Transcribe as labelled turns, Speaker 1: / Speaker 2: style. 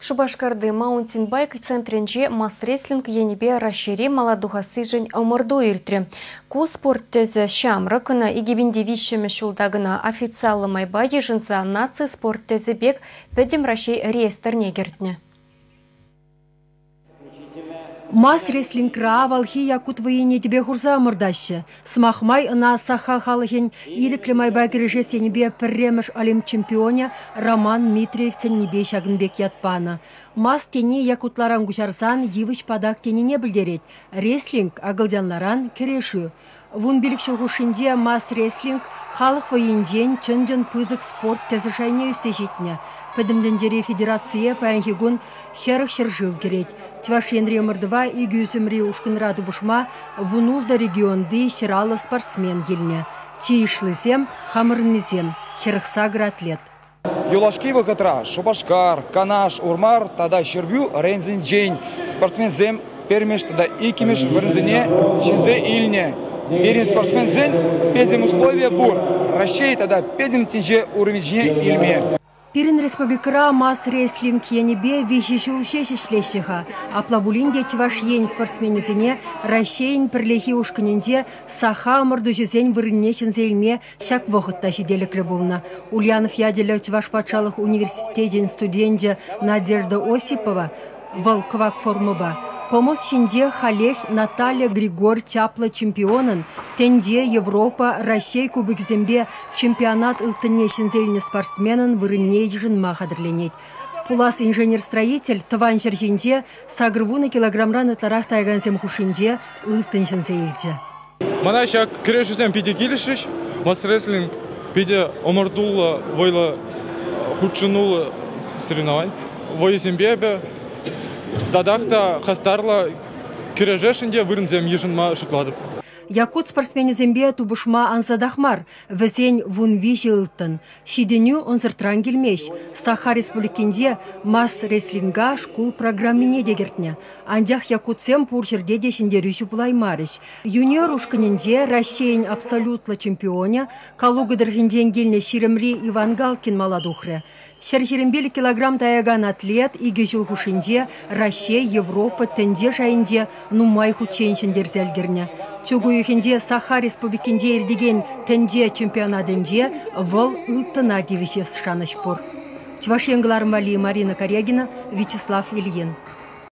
Speaker 1: Шупашкарти маунтинбайк центрӗнче мас-рестлинг енӗпе Раҫҫейре мала тухассишӗн ӑмӑрту иртрӗ. Ку спорт тӗсӗ ҫамрӑк, ӑна 2003-мӗш ҫулта кӑна официаллӑ майпа йышӑнса наци спорт тӗсӗ пек Пӗтӗм Раҫҫей реестрне кӗртнӗ.
Speaker 2: Мас-рестлингра авалхи якут вӑййине тӗпе хурса ӑмӑртаҫҫӗ. Сӑмах май, ӑна саха халӑхӗн ирӗклӗ майпа кӗрешес енӗпе пӗрремӗш Олимп чемпионӗ Роман Дмитриев сӗннипе ҫакӑн пек ят панӑ. Мас тени якутларан куҫарсан йывӑҫ патак тенине пӗлтерет. Рестлинг акӑлчанларан кӗрешӳ. 15 ҫул хушшинче мас-рестлинг халӑх вӑййинчен чӑн-чӑн пысӑк спорт тӗсӗ шайне ӳссе ҫитнӗ. Пӗтӗм тӗнчери федерацие паянхи кун 40 ҫӗршыв кӗрет. Чӑваш Енри ӑмӑртӑва икӗ ӳсӗмри ушкӑнра тупӑшма 16 регионти 150 спортсмен килнӗ. Чи йышлисем хамӑрӑннисем, 48 атлет.
Speaker 3: Юлашки вӑхӑтра Шупашкар, Канаш, Урмар тата Ҫӗрпӳ районсенчен спортсменсем пӗрремӗш тата иккӗмӗш вырӑнсене ҫӗнсе илнӗ. Пирӗн спортсменсен пӗтӗм условийӗ пур Раҫҫей тата пӗтӗм тӗнче уровень илме.
Speaker 2: Пирӗн республикӑра мас-рестлинг енӗпе 3 ҫул ҫеҫ ӗҫлеҫҫӗ-ха. Апла пулин те Чӑваш Ен спортсменӗсене Раҫҫейӗн пӗрлехи ушкӑнӗнче саха ӑмӑртуҫӑсен вырӑнне ҫӗнсе илме ҫак вӑхӑт та ҫителӗклӗ пулнӑ. Ульянов ячӗллӗ Чӑваш патшалӑх университечӗн студенчӗ Надежда Осипова вӑл кӑвак формӑпа помост ҫинче халех Наталья Григор чаплӑ чемпионӑн тӗнче, Европа, Раҫҫей кубокӗсемпе чемпионат ылтӑнне ҫӗнсе илнӗ спортсменӑн вырӑнне йышӑнма хатӗрленет. Пулас инженер-строитель тӑван ҫӗр ҫинче 80 килограмран ытларах таякансем хушшинче ылтӑн ҫӗнсе илчӗ.
Speaker 4: Мана ҫак кӗрешӳсем питӗ килӗшрӗҫ. Мас-рестлинг питӗ ӑмӑртуллӑ, вӑйлӑ, хутшӑнуллӑ соревновани. Вӑйӑсемпе эпӗ татах та хастарлӑ кӗрешесшӗн те вырӑнсем йышӑнма шутлатӑп.
Speaker 2: Якут спортсменӗсемпе тупӑшма ансатах мар. Вӗсен 13 ылтӑн. Ҫитӗнӳ ӑнсӑртран килмест. Саха Республикинче мас-рестлинга шкул программине те кӗртнӗ. Анчах якутсем пур ҫӗрте те ҫӗнтерӳҫӗ пулаймарӗҫ. Юниор ушкӑнӗнче Раҫҫейӗн абсолютлӑ чемпионӗ, Калуга тӑрӑхӗнчен килнӗ 20-ри Иван Галкин мала тухрӗ. 125 килограмм таякан атлет икӗ ҫул хушшинче Раҫҫей, Европа, тӗнче шайӗнче нумай хутчен ҫӗнтерсе ӗлкӗрнӗ. Чӳк уйӑхӗнче Саха Республикинче иртекен тӗнче чемпионатӗнче вӑл ылтӑна тивӗҫес шанӑҫ пур. Чӑваш Ен кӑларӑм валли Марина Карягина, Вячеслав Ильин.